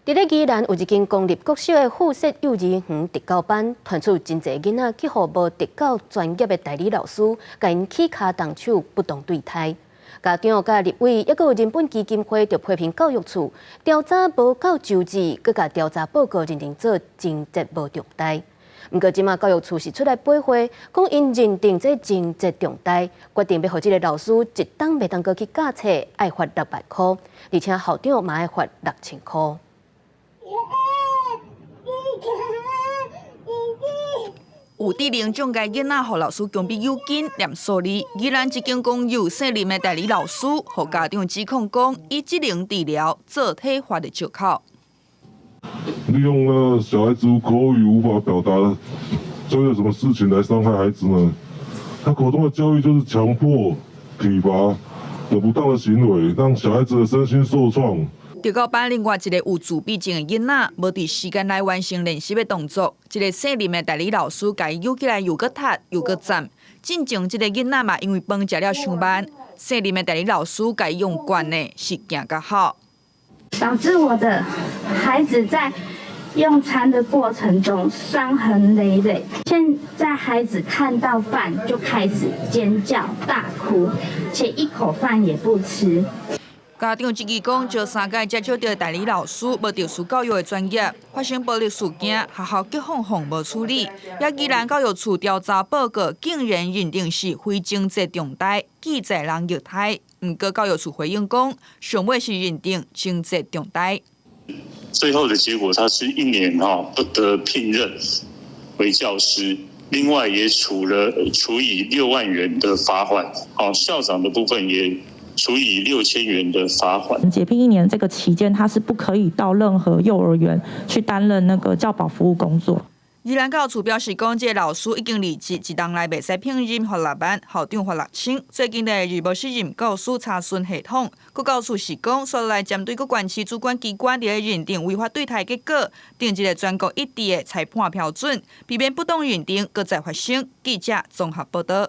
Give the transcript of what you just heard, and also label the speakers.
Speaker 1: 佇咧宜蘭有一間公立國小的附設幼兒園特教班，傳出真濟囡仔去予無特教專業的代理老師，共𪜶起跤動手不當對待。家長佮立委，抑閣有人本基金會就批評教育處調查無夠周至，閣共調查報告認定做情節無重大。毋過這馬教育處是出來駁回，講𪜶認定這情節重大，決定欲予這个老師一冬袂當閣去教冊，愛罰6萬箍，而且校長嘛愛罰6000箍。
Speaker 2: 有智能障礙囡仔予老師強迫扭緊念數字，宜蘭一間公幼姓林的代理老師，予家長指控講，以職能治療做體罰的藉口。
Speaker 3: 利用了小孩子口語無法表達，做了什麼事情來傷害孩子呢？他口中的教育就是強迫體罰的不當的行為，讓小孩子的身心受創。
Speaker 2: 特教班另外一个有自閉症的囡仔，無佇時間內完成練習的動作，這个姓林的代理老師共伊扭起來又閣踢又閣站。進前這个囡仔嘛，因為飯食了傷慢，姓林的代理老師共伊用灌的，是行較好。
Speaker 4: 導致我的孩子在用餐的過程中傷痕累累。現在孩子看到飯就開始尖叫大哭，且一口飯也不吃。
Speaker 2: 家長質疑講，招三擺才招著代理老師，無特殊教育的專業，發生暴力事件，學校激放放無處理。也宜蘭教育處調查報告竟然認定是非情節重大，記載人虐待。毋過教育處回應講，上尾是認定情節重大。
Speaker 5: 最後的結果，他是一年哈不得聘任為教師，另外也處以6萬元的罰款。好，校長的部分也處以6000元的罰款。
Speaker 6: 解聘一年這個期間，他是不可以到任何幼兒園去擔任那個教保服務工作。
Speaker 2: 宜蘭教育處表示，講這个老師已經離職，一冬內袂使聘任罰6萬，校長罰6000。最近的日無適任教師查詢系統，閣教育處是講，煞來針對閣縣市主管機關佇咧認定違法對待結果，訂一个全國一致的裁判標準，避免不當認定閣再發生。記者綜合報道。